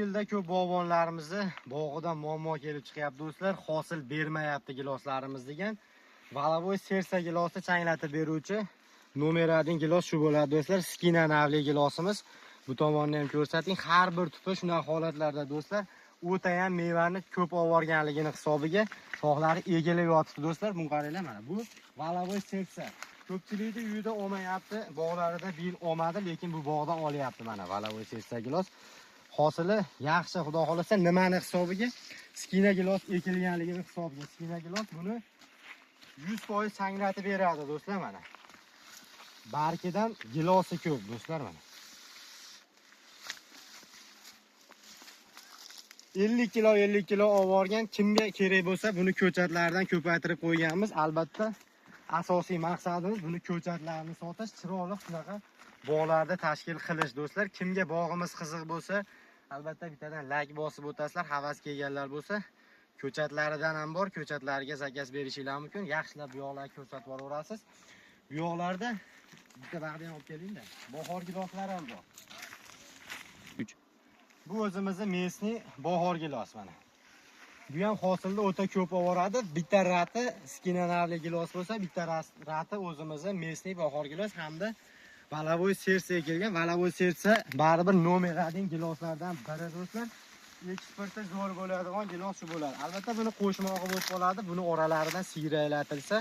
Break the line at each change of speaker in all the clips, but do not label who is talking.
yilda ko'p bog'bonlarimizni bog'idan muammo kelib chiqyapti do'stlar, hosil bermayapti giloslarimiz degan. Valavoy sersa gilosi changlatib beruvchi nomer 1 gilos shu bo'ladi do'stlar. Skina navli gilosimiz. Bu tomonni ham ko'rsating. Har bir tupi shunaqa holatlarda do'stlar, o'ta ham mevani ko'p olib hisobiga shoxlari egilib yotibdi do'stlar. Buni qaranglar, mana bu valavoy sersa. Ko'pchilikni uyida olmayapti, bog'larida bil olmadi, lekin bu bog'da olyapti mana valavoy sersa gilos. Hosili yaxshi, xudo xolasa. Nimani hisobiga? Skina gilos ekilganligini hisobiga. Skina gilos buni 100% changlatib beradi do'stlar mana. Barkidan gilosi ko'p do'stlar mana. 50 kilo 50 kilo olib borgan. Kimga kerak bo'lsa buni ko'chatlardan ko'paytirib qo'yganmiz. Albatta asosiy maqsadimiz buni ko'chatlarini sotish, chiroyli shunaqa bog'larda tashkil qilish do'stlar. Kimga bog'imiz qiziq bo'lsa, albatta bittadan like bosib o'tasizlar. Havas kelganlar bo'lsa, ko'chatlaridan ham bor, ko'chatlarga zakaz berishinglar mumkin. Yaxshilab bu yoqlarga ko'rsatib boraverasiz. Bu yoqlarda bitta bag'da ham olib kelingda. Bahor giloslari ham bor.
3.
Bu o'zimizni mesni bahor gilos mana. Bu ham hosilni o'ta ko'p olib. Bitta rati skina navli gilos bo'lsa, bitta rati o'zimizni mesni bahor gilos hamda valavoy sersa kelgan. Valavoy sersa baribir nomer 1 giloslardan biri do'stlar. Eksportda zo'r bo'ladigan gilos shu bo'ladi. Albatta buni qo'shmog'i bo'lib qoladi. Buni oralaridan siyraklatilsa,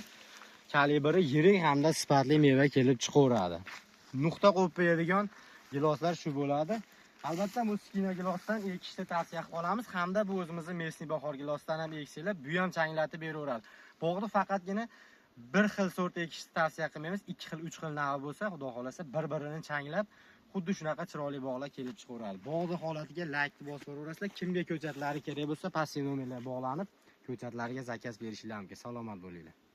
kalibri yirik hamda sifatli meva kelib chiqaveradi. Nuqta qo'yib beradigan giloslar shu bo'ladi. Albatta bu skina gilosdan ekishni tavsiya qilib qolamiz hamda bu o'zimizni mesni bahor gilosdan ham eksanglar, bu ham changlatib beraveradi. Bog'ni faqatgina bir xil sort ekishni tavsiya qilmaymiz. 2 xil, 3 xil navi bo'lsa, xudo xolasa bir-birini changlab, xuddi shunaqa chiroyli bog'lar kelib chiqaveradi. Bog'ni holatiga like bosib boraverasizlar. Kimga ko'chatlari kerak bo'lsa, pastki nomerlar bog'lanib, ko'chatlarga zakaz berishinglar mumkin. Salomat bo'linglar.